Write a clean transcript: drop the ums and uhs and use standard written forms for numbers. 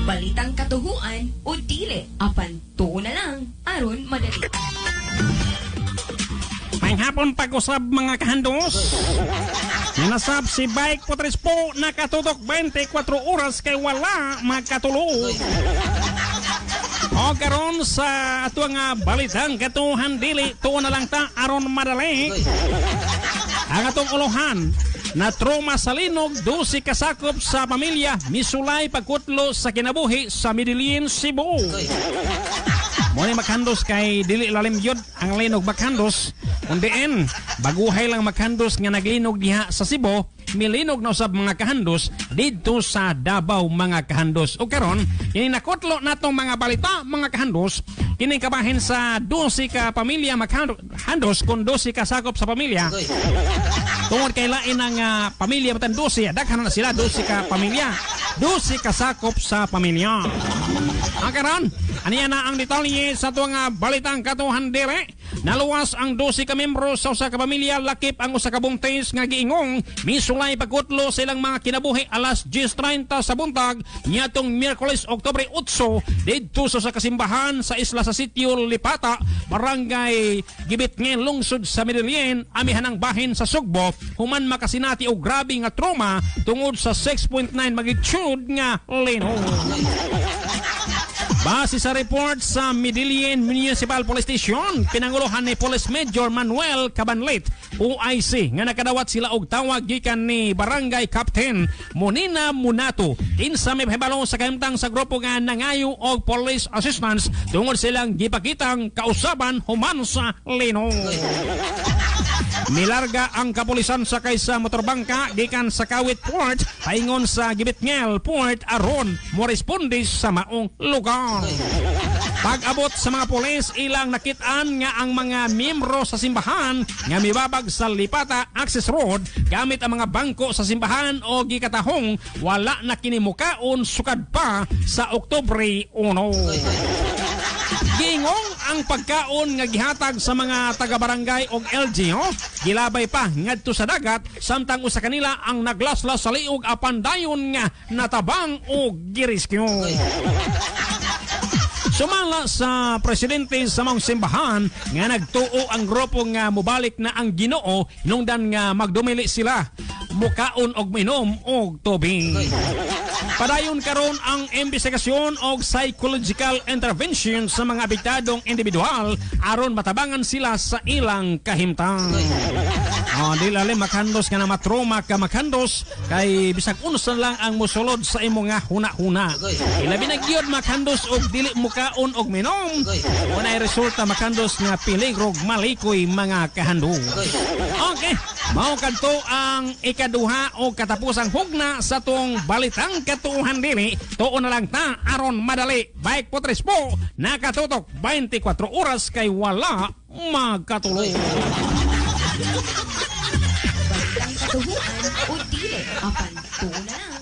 Balitang katuhuan o dili, apan tuo na lang aron madali. May hapon pag-usab, mga kahandos. Ninasab si Bike Potres po, nakatutok 24 oras kay wala makatulog. O karon sa ato nga balitang katuhan dili, tuo na lang ta aron madali. Ang atong ulohan na trauma sa linog, 12 kasakop sa pamilya misulay pagkutlo sa kinabuhi sa Medellin, Cebu. Mo ni, makhandos, kay dili lalim yun ang linog, makhandos. Kundiin, baguhay lang, makhandos, nga naglinog diha sa Cebu, milinog na usab, mga kahandos, didto sa Davao, mga kahandos. O karon, kini nakutlo natong mga balita, mga kahandos, kini kabahin sa 12 ka pamilya, makhandos, kung 12 ka sakop sa pamilya. Tungod kay lain ang pamilya matan 12, daghan na sila, 12 ka pamilya. 12 ka sakop sa pamilya. Ang karon, aniya na ang detalye sa tuwang balitang katuhan dire. Naluwas ang 12 ka membro sa usa ka pamilya lakip ang usa ka buntis nga giingong misulay pagkutlo sa ilang mga kinabuhi alas 10:30 sa buntag niadtong Miyerkules, Oktubre 8, didto sa usa ka simbahan sa isla sa sitio Lipata, Barangay Gibitngin, lungsod sa Medellin, amihanang bahin sa Sugbo, human makasinati og grabe nga trauma tungod sa 6.9 magnitude nga linog. Base sa report sa Medellin Municipal Police Station, pinanguluhan ni Police Major Manuel Cabanlit, OIC, nga nakadawat sila og tawag gikan ni Barangay Captain Monina Munato kinsa may pahibalo sa kahimtang sa grupo nga nangayo og police assistance tungod silang gipakitang kausaban human sa linog. Milarga ang kapulisan sakay sa motorbangka gikan sa Kawit Port paingon sa Gibitngel Port aron moresponde sa maong lugar. Pag-abot sa mga pulis, ilang nakitaan nga ang mga miyembro sa simbahan nga mibabag sa Lipata Access Road gamit ang mga bangko sa simbahan o gikatahong wala na kini mukaon sukad pa sa Oktubre 1. Gingong ang pagkaon nga gihatag sa mga taga-barangay og LGU gilabay pa ngadto sa dagat, samtang usa kanila ang naglaslas sa liog apan dayon nga natabang og girescue. Sumala sa presidente sa maong simbahan nga nagtuo ang grupo nga mobalik na ang Ginoo nungdan nga magdumili sila mukaon og minom og tubig. Padayon karon ang investigasyon og psychological intervention sa mga apektadong individual aron matabangan sila sa ilang kahimtang. Oh, di lalim, makhandos, nga na matroma ka, makhandos, kay bisag unsa lang ang mosulod sa imo nga huna-huna. Ilabi na gyud, makhandos, og dili mukaon og minom. Unay resulta, makhandos, nga peligro malikoy, mga kahandos. Okay, mao kadto ang ikaduha o katapusang hugna sa tong balitang katuuhan dili. Tuo na lang ta aron madali. Bike Potres po, nakatutok 24 oras kay wala magkatulog. Balitang katuhuan o dili, apan tuo na lang.